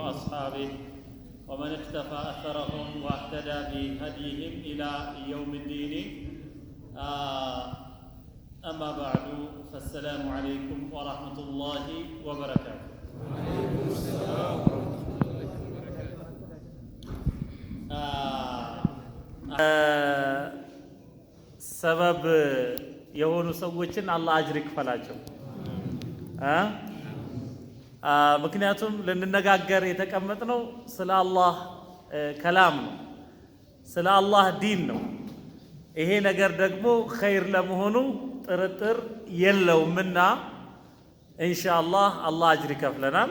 وأصحابه ومن اقتفى أثرهم واهتدى بهديهم إلى يوم الدين. أما بعد، فالسلام عليكم ورحمة الله وبركاته. وعليكم السلام ورحمة الله وبركاته. ሰበብ የሆኑ ሰዎችን አላህ አጅር ይክፈላቸው። ምክንያቱም ልንነጋገር የተቀመጥነው ስለ አላህ ከላም ነው፣ ስለ አላህ ዲን ነው። ይሄ ነገር ደግሞ ኸይር ለመሆኑ ጥርጥር የለውምና ኢንሻአላህ አላህ አጅር ይከፍለናል።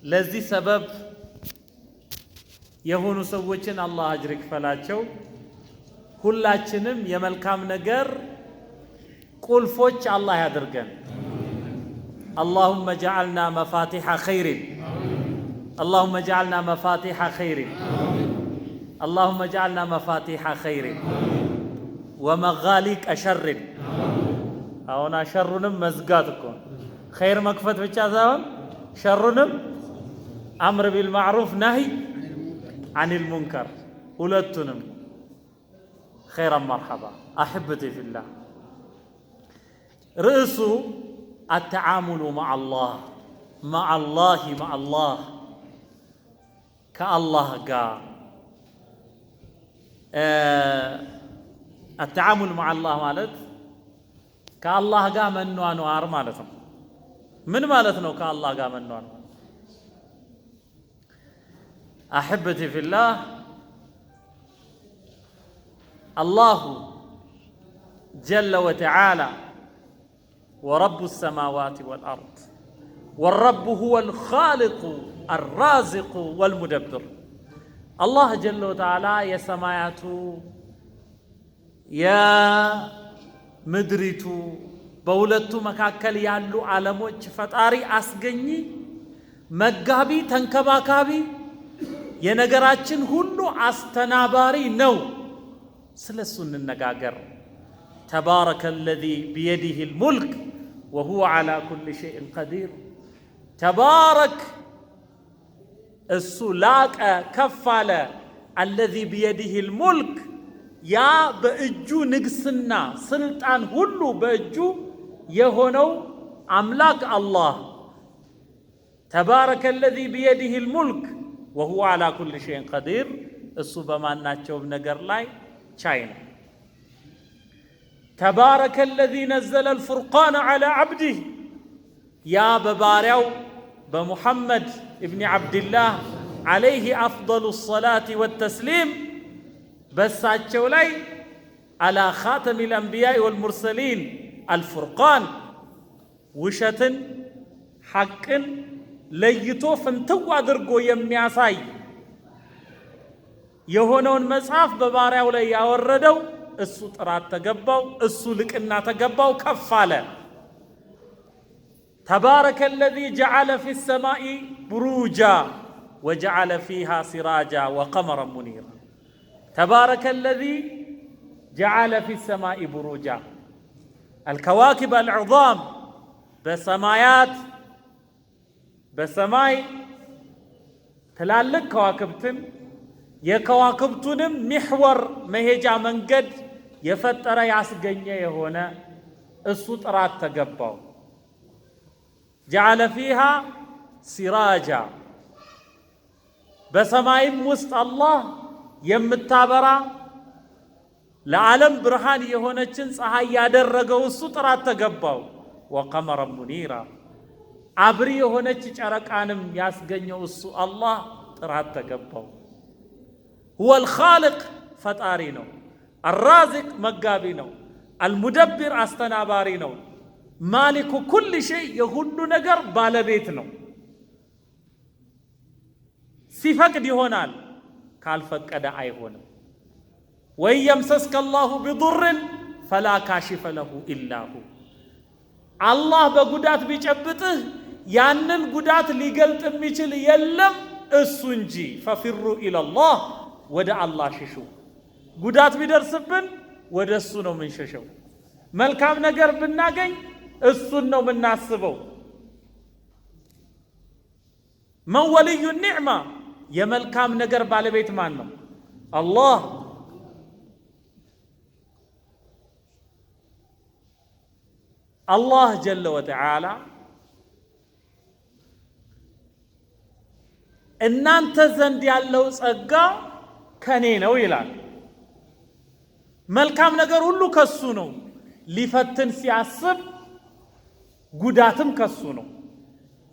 ለዚህ ሰበብ የሆኑ ሰዎችን አላህ አጅር ይክፈላቸው። ሁላችንም የመልካም ነገር ቁልፎች አላህ ያድርገን። اللهم اجعلنا مفاتيح خير، اللهم اجعلنا مفاتيح خير، اللهم اجعلنا مفاتيح خير ومغاليق شر። አሁን ሸሩንም መዝጋት እኮ ኸይር መክፈት ብቻ ሳይሆን ሸሩንም أمر بالمعروف نهي عن المنكر ሁለቱንም። خيرا مرحبا أحبتي في الله። ርዕሱ التعامل مع الله مع الله مع الله ከአላህ ጋር። التعامل مع الله ማለት ከአላህ ጋር መኗኗር ማለት ነው። ምን ማለት ነው ከአላህ ጋር መኗኗር? أحبتي في الله، الله جل وتعالى ورب السماوات والأرض، والرب هو الخالق الرازق والمدبر። አላህ جل وتعالى የሰማያቱ የምድሪቱ በሁለቱ መካከል ያሉ ዓለሞች ፈጣሪ፣ አስገኚ፣ መጋቢ፣ ተንከባካቢ፣ የነገራችን ሁሉ አስተናባሪ ነው። ስለ እሱ እንነጋገር። تبارك الذي بيده الملك وهو على كل شيء قدير። تبارك እሱ ላቀ ከፍ አለ። الذي بيده الملك ያ በእጁ ንግስና ስልጣን ሁሉ በእጁ የሆነው አምላክ አላህ። تبارك الذي بيده الملك وهو على كل شيء قدير እሱ በማናቸውም ነገር ላይ ቻይ ነው። تبارك الذي نزل الفرقان على عبده ያ በባሪያው በሙሐመድ እብኒ ዓብድላህ عليه أفضل الصلاة والتسليم በሳቸው ላይ على خاتم الأنبياء والمرسلين الفرقان ውሸትን ሐቅን ለይቶ ፍንትው አድርጎ የሚያሳይ የሆነውን መጽሐፍ በባሪያው ላይ ያወረደው እሱ ጥራት ተገባው፣ እሱ ልቅና ተገባው፣ ከፍ አለ። تبارك الذي جعل في السماء بروجا وجعل فيها سراجا وقمرا منيرا። تبارك الذي جعل في السماء بروجا الكواكب العظام በሰማያት በሰማይ ትላልቅ ከዋክብትን የከዋክብቱንም محور መሄጃ መንገድ የፈጠረ ያስገኘ የሆነ እሱ ጥራት ተገባው። جعل فيها سراجا በሰማይም ውስጥ አላህ የምታበራ ለዓለም ብርሃን የሆነችን ፀሐይ ያደረገው እሱ ጥራት ተገባው። وقمرا منيرا አብሪ የሆነች ጨረቃንም ያስገኘው እሱ አላህ ጥራት ተገባው። هو الخالق ፈጣሪ ነው። الرازق መጋቢ ነው። المدبر አስተናባሪ ነው። مالك كل شيء የሁሉ ነገር ባለቤት ነው። ሲፈቅድ ይሆናል፣ ካልፈቀደ አይሆንም። وإن يمسسك الله بضر فلا كاشف له إلا هو። አላህ በጉዳት ቢጨብጥህ ያንን ጉዳት ሊገልጥ የሚችል የለም እሱ እንጂ። ففروا إلى الله ወደ አላህ ሽሹ። ጉዳት ቢደርስብን ወደ እሱ ነው የምንሸሸው። መልካም ነገር ብናገኝ እሱን ነው የምናስበው። መን ወልዩ ኒዕማ፣ የመልካም ነገር ባለቤት ማን ነው? አላህ። አላህ ጀለ ወተዓላ እናንተ ዘንድ ያለው ጸጋ ከኔ ነው ይላል። መልካም ነገር ሁሉ ከሱ ነው። ሊፈትን ሲያስብ ጉዳትም ከሱ ነው።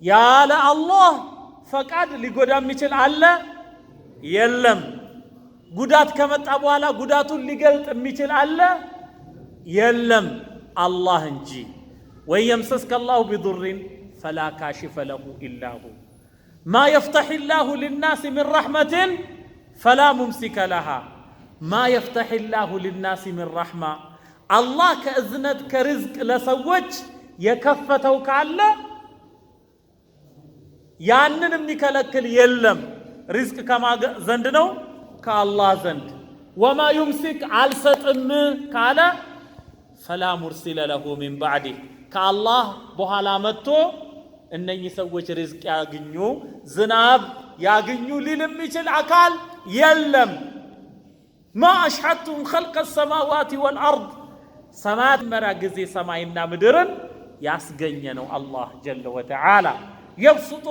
ያለ አላህ ፈቃድ ሊጎዳ የሚችል አለ? የለም። ጉዳት ከመጣ በኋላ ጉዳቱን ሊገልጥ የሚችል አለ? የለም፣ አላህ እንጂ። وإن يمسسك الله بضر فلا كاشف له إلا هو ما يفتح الله للناس من رحمة فلا ممسك لها ما يفتح الله للناس من رحمة፣ አላህ ከእዝነት ከርዝቅ ለሰዎች የከፈተው ካለ ያንን የሚከለክል የለም። ሪዝቅ ከማ ዘንድ ነው? ከአላህ ዘንድ። وما يمسك፣ አልሰጥም ካለ فلا مرسل له من بعده፣ ከአላህ በኋላ መጥቶ እነኚህ ሰዎች ሪዝቅ ያግኙ፣ ዝናብ ያግኙ ሊል የሚችል አካል የለም። ما أشهدتهم خلق السماوات والأرض፣ ሰማያት መሪያ ጊዜ ሰማይና ምድርን ያስገኘ ነው አላህ جل وتعالى። يبسط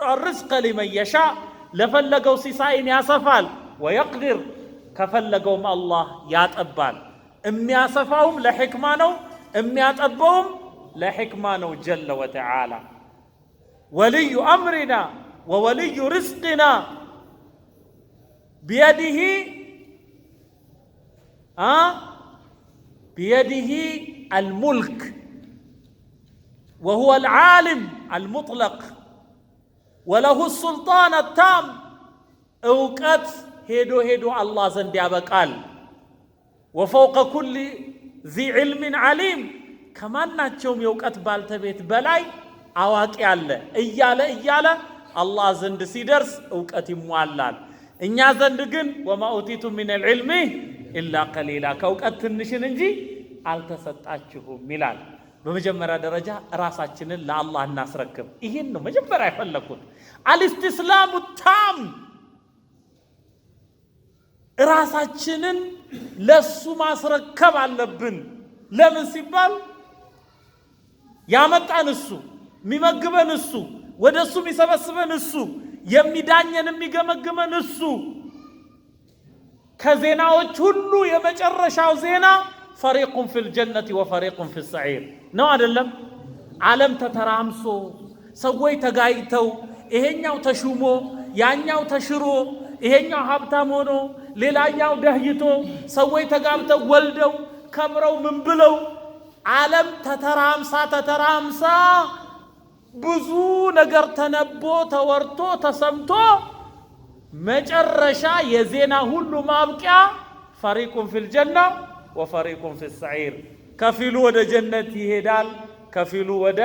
الرزق لمن يشاء፣ ለፈለገው ሲሳይን ያሰፋል። ويقدر፣ ከፈለገውም አላህ ያጠባል። የሚያሰፋውም ለሕክማ ነው፣ የሚያጠበውም ለሕክማ ነው جل وتعالى። ولي أمرنا وولي رزقنا بيده الملك وهو العالم المطلق وله السلطان التام። እውቀት ሄዶ ሄዶ አላህ ዘንድ ያበቃል። وفوق كل ذي علم عليم፣ ከማናቸውም የእውቀት ባልተቤት በላይ አዋቂ አለ እያለ እያለ አላህ ዘንድ ሲደርስ እውቀት ይሟላል። እኛ ዘንድ ግን وما أوتيتم من العلم إلا قليلا፣ ከእውቀት ትንሽን እንጂ አልተሰጣችሁም ይላል። በመጀመሪያ ደረጃ ራሳችንን ለአላህ እናስረክብ። ይህን ነው መጀመሪያ የፈለግኩት። الاستسلام التام፣ ራሳችንን ለሱ ማስረከብ አለብን። ለምን ሲባል ያመጣን እሱ፣ የሚመግበን እሱ፣ ወደ እሱ የሚሰበስበን እሱ፣ የሚዳኘን የሚገመግመን እሱ። ከዜናዎች ሁሉ የመጨረሻው ዜና فريق في الجنة وفريق في السعير ነው አይደለም? ዓለም ተተራምሶ፣ ሰዎች ተጋይተው፣ ይሄኛው ተሹሞ ያኛው ተሽሮ፣ ይሄኛው ሀብታም ሆኖ ሌላኛው ደህይቶ፣ ሰዎች ተጋብተው ወልደው ከብረው ምን ብለው ዓለም ተተራምሳ ተተራምሳ ብዙ ነገር ተነቦ ተወርቶ ተሰምቶ መጨረሻ የዜና ሁሉ ማብቂያ فريق في الجنة وفريق في السعير፣ ከፊሉ ወደ ጀነት ይሄዳል፣ ከፊሉ ወደ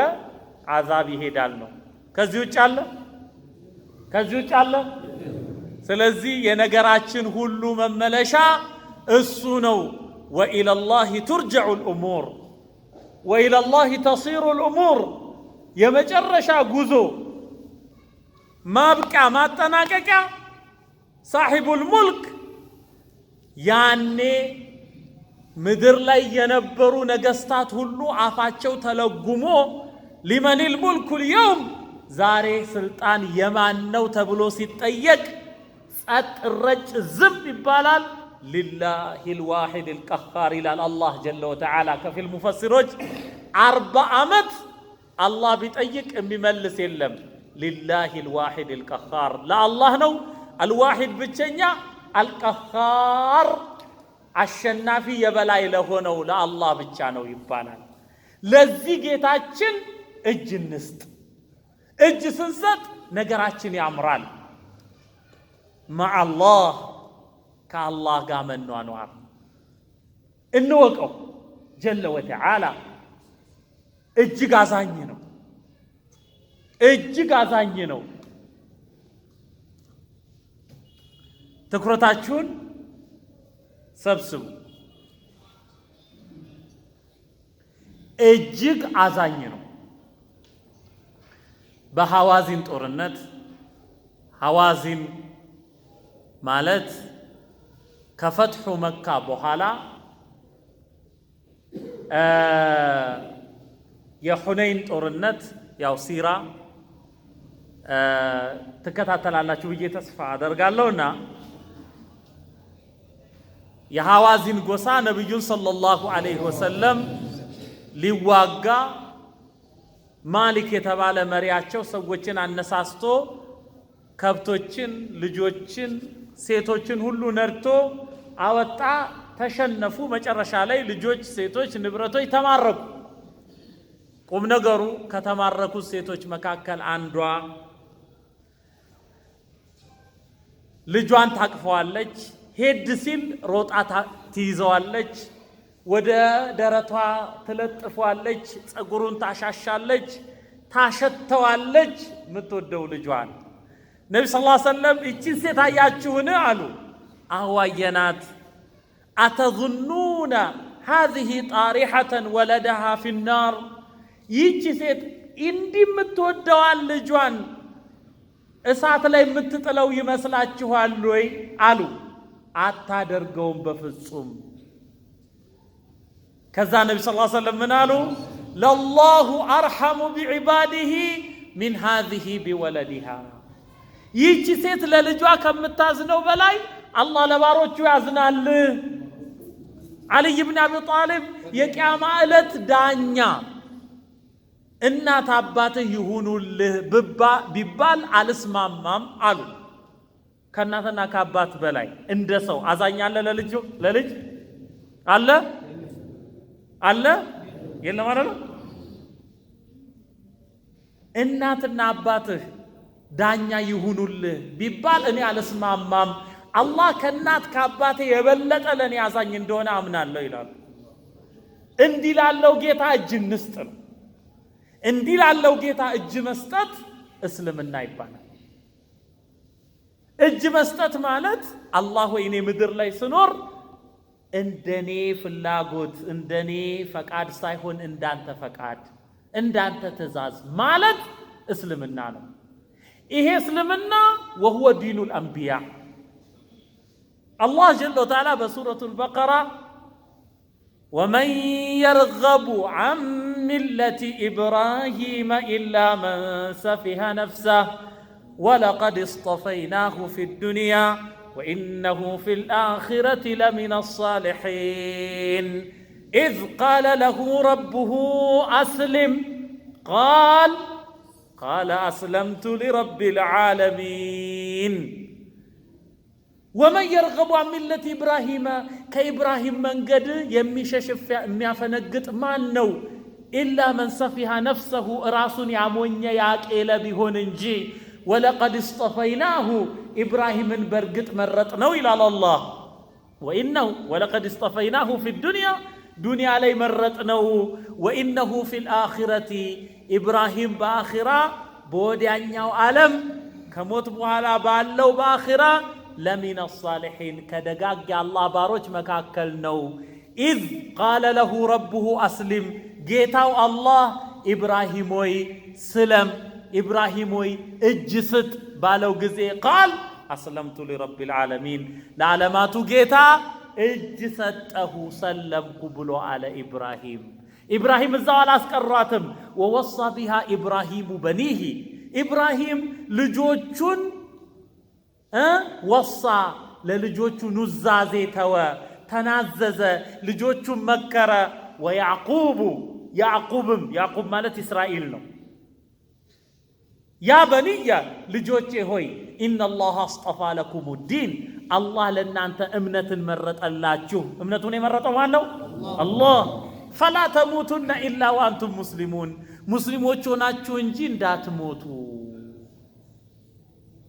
አዛብ ይሄዳል ነው። ከዚህ ውጭ አለ? ከዚህ ውጭ አለ? ስለዚህ የነገራችን ሁሉ መመለሻ እሱ ነው። وإلى الله ترجع الأمور وإلى الله تصير الأمور። የመጨረሻ ጉዞ ማብቂያ ማጠናቀቂያ صاحب الملك፣ ያኔ ምድር ላይ የነበሩ ነገስታት ሁሉ አፋቸው ተለጉሞ لمن الملك اليوم፣ ዛሬ ስልጣን የማን ነው ተብሎ ሲጠየቅ ጸጥ ረጭ ዝም ይባላል። لله الواحد القهار ይላል አላህ جل وتعالى። ከፊል ሙፈሲሮች 40 ዓመት አላህ ቢጠይቅ የሚመልስ የለም። لله الواحد القهار፣ ለአላህ ነው። الواحد ብቸኛ፣ القهار አሸናፊ የበላይ ለሆነው ለአላህ ብቻ ነው ይባላል። ለዚህ ጌታችን እጅ እንስጥ። እጅ ስንሰጥ ነገራችን ያምራል። مع الله፣ ከአላህ ጋር መኗኗር እንወቀው። جل وتعالى እጅግ አዛኝ ነው። እጅግ አዛኝ ነው። ትኩረታችሁን ሰብስቡ። እጅግ አዛኝ ነው። በሐዋዚን ጦርነት ሐዋዚን ማለት ከፈትሑ መካ በኋላ የሑነይን ጦርነት፣ ያው ሲራ ትከታተላላችሁ ብዬ ተስፋ አደርጋለሁና፣ የሐዋዚን ጎሳ ነቢዩን صلى الله عليه وسلم ሊዋጋ ማሊክ የተባለ መሪያቸው ሰዎችን አነሳስቶ ከብቶችን፣ ልጆችን፣ ሴቶችን ሁሉ ነድቶ አወጣ። ተሸነፉ። መጨረሻ ላይ ልጆች፣ ሴቶች፣ ንብረቶች ተማረኩ። ቁም ነገሩ ከተማረኩት ሴቶች መካከል አንዷ ልጇን ታቅፈዋለች። ሄድ ሲል ሮጣ ትይዘዋለች። ወደ ደረቷ ትለጥፈዋለች። ፀጉሩን ታሻሻለች፣ ታሸተዋለች። የምትወደው ልጇን። ነቢ ስ ሰለም ይቺን ሴት አያችሁን አሉ። አዎ አየናት። أتظنون هذه طارحة ولدها في النار፣ ይህቺ ሴት እንዲህ የምትወደዋን ልጇን እሳት ላይ የምትጥለው ይመስላችኋል ወይ አሉ። አታደርገውም በፍጹም። ከዛ ነቢ ስ ሰለም ምን አሉ? لله أرحم بعباده من هذه بولدها፣ ይህቺ ሴት ለልጇ ከምታዝነው በላይ አላህ ለባሮቹ ያዝናል። ዓልይ ብን አቢ ጣሊብ የቅያማ ዕለት ዳኛ እናት አባትህ ይሁኑልህ ቢባል አልስማማም አሉ። ከእናትና ከአባት በላይ እንደ ሰው አዛኝ አለ? ለልጅ ለልጅ አለ አለ የለም አይደል? እናትና አባትህ ዳኛ ይሁኑልህ ቢባል እኔ አልስማማም። አላህ ከእናት ከአባቴ የበለጠ ለእኔ አዛኝ እንደሆነ አምናለሁ ይላሉ። እንዲህ ላለው ጌታ እጅ እንስጥ ነው። እንዲህ ላለው ጌታ እጅ መስጠት እስልምና ይባላል። እጅ መስጠት ማለት አላህ ወይ እኔ ምድር ላይ ስኖር እንደኔ ፍላጎት፣ እንደኔ ፈቃድ ሳይሆን እንዳንተ ፈቃድ፣ እንዳንተ ትእዛዝ ማለት እስልምና ነው። ይሄ እስልምና وهو دين الأنبياء። አላህ جل وتعالى በሱረቱል በቀራ ومن يرغب عن ملة إبراهيم إلا من سفه نفسه ولقد اصطفيناه في الدنيا وإنه في الآخرة لمن الصالحين إذ قال له ربه أسلم قال قال أسلمت لرب العالمين። ومن يرغب عن ملة إبراهيم፣ ከኢብራሂም መንገድ የሚሸሽ የሚያፈነግጥ ማን ነው? إلا من سفه نفسه፣ ራሱን ያሞኘ ያቄለ ቢሆን እንጂ። ولقد اصطفيناه፣ ኢብራሂምን በእርግጥ መረጥነው ይላል አላህ። وإنه ولقد اصطفيناه في الدنيا፣ ዱንያ ላይ መረጥነው። وإنه في الآخرة፣ ኢብራሂም በአኺራ፣ በወዲያኛው ዓለም፣ ከሞት በኋላ ባለው በአኺራ لمن الصالحين፣ ከደጋግ የአላህ ባሮች መካከል ነው። إذ قال له ربه أسلم፣ ጌታው አላህ ኢብራሂም ሆይ ስለም፣ ኢብራሂም ሆይ እጅ ስጥ ባለው ጊዜ قال أسلمت لرب العالمين፣ ለዓለማቱ ጌታ እጅ ሰጠሁ፣ ሰለምኩ ብሎ አለ ኢብራሂም። ኢብራሂም እዛው አላስቀሯትም። ووصى بها إبراهيم بنيه፣ ኢብራሂም ልጆቹን وصى፣ ለልጆቹ ኑዛዜ ተወ፣ ተናዘዘ፣ ልጆቹን መከረ። ويعقوب፣ ያዕቁብም፣ ያዕቁብ ማለት እስራኤል ነው። يا بني፣ ልጆቼ ሆይ፣ إن الله اصطفى لكم الدين፣ አላህ ለእናንተ እምነትን መረጠላችሁ። እምነቱን የመረጠው ማን ነው? አላህ። فلا تموتن إلا وأنتم مسلمون፣ ሙስሊሞች ሆናችሁ እንጂ እንዳትሞቱ።